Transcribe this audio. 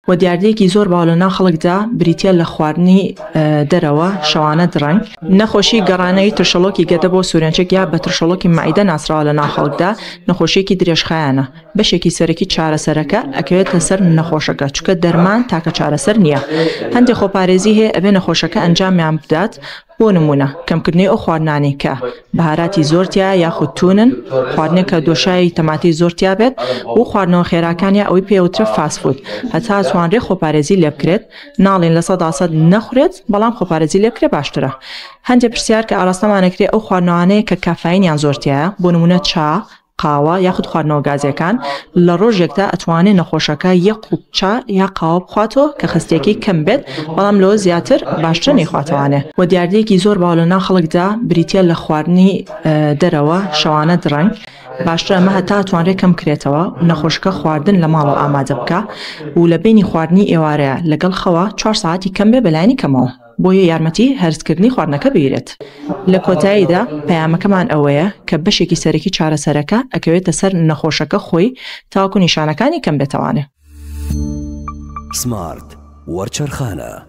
وە دیاردەیەکی زۆر باو لە ناو خەڵکدا بریتیە لە خواردنی دەرەوە شەوانە درەنگ. نەخۆشی گەڕانەوی ترشەڵۆکی گەدە بۆ سورێنچک یا بە ترشەڵۆکی مەعیدە ناسراوە لە ناو خەڵکدا، نەخۆشیەکی درێژخایەنە. بەشێکی سەرەکی چارەسەرەکە ئەکەوێتە سەر نەخۆشەکە چونکە دەرمان تاکە چارەسەر نییە. هەندێ خۆپارێزی هەیە ئەبێ نەخۆشەکە ئەنجامیان بدات بۆ نموونە کەمکردنەوەی ئەو خواردنانەی کە بەهاراتی زۆر تیایە یاخود تونن، خواردنێک کە دۆشاوی تەماتەی زۆر تیا بێت و خواردنەوە خێراکان یا ئەوەی پێ وترێ fast food هەتا توانرێ خۆپارێزی لێ بکرێت ناڵێین 100% نەخورێت بەڵام خۆپارێزی لێ بکرێت باشترە. هەندێ پرسیار کە ئاراستەمان ئەکرێ ئەو خواردنەوانەیە کە کافاینیان زۆر تیایە بۆ نموونە چا، قاوە یاخود خواردنەوە گازیەکان لە ڕۆژێکدا ئەتوانێ نەخۆشەکە یەک قوپ چا یا قاوە بخواتەوە کە خەستیەکەی کەم بێت بەڵام لەوە زیاتر باشترە نەیخواتەوانێ. وە دیاردەیەکی زۆر باو لە ناو خەڵکدا بریتیە لە خواردنی دەرەوە شەوانە درەنگ باشترە ئەمە هەتا ئەتوانرێ کەم کرێتەوە نەخۆشەکە خواردن لە ماڵەوە ئامادە بکا و لە بەینی خواردنی ئێوارەیە لەگەڵ خەوا چوار سەعاتی کەم بێ بەلایەنی کەمەوە. بۆیە یارمەتی هەرسکردنی خواردنەکە بگرێت. لە کۆتاییدا پەیامەکەمان ئەوەیە کە بەشێکی سەرەکی چارەسەرەکە ئەکەوێتە سەر نەخۆشەکە خۆی تاوەکو نیشانەکانی کەم بێتەوانێ. سمارت وەرچەرخانە.